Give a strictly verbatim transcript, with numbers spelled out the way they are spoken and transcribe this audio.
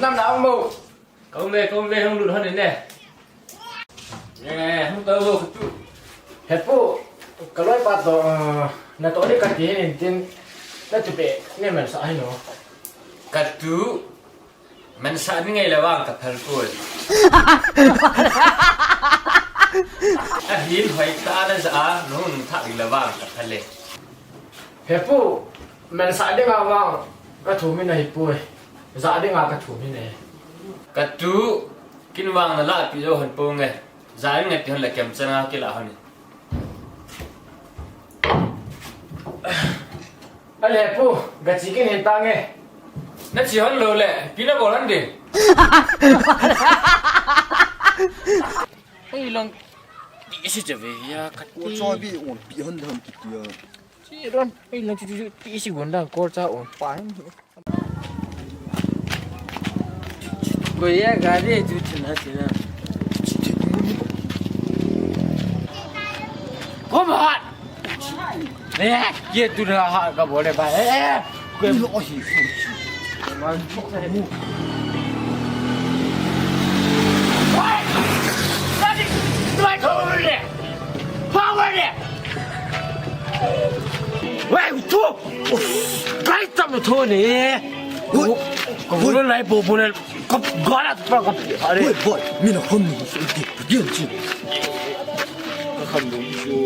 Nam na mo. Ka um e, ka um e, hung lut hon in e. Eh, hung tao lo ka tu. He pu, ka loipa toh, ah, natoh ding kati hin tin, natu peh, nei mansah hih in o. Ka tu, mansah ding ahile vang ka phal poi. Ahin hoitah a naja a, nahung thah ding le vang ka phal e. He pu, mansah dinga vang ka thum in ahipoi. Jah dinga ka thum in ahi. Ka tu, kin vang nalah peh jou hon ponge. Jah in nga ti hon le kemchan nga kilah hon e. Ale pu, gache kin hin tange. Nache hon lou le, ipi nabol hon ding. Hei lang ti si che ve ya ka ti. Ko cho bi on pi hon hon ki ti ya. Si ron, hei lang chu chu ti si gon dang kol cha on pa hin. Ko ya gari chu chu na chu na. Kom hat. Eh, ye tu na ha ka bole ba. Eh, ko lo hi. Wei, tu! Kai tam tu ni. Ui, ui. Ko lai bo bo le. Ko gala pa ko. Are. Ui, boy, mina khon ni su di. Di chi. Ka kham ni su.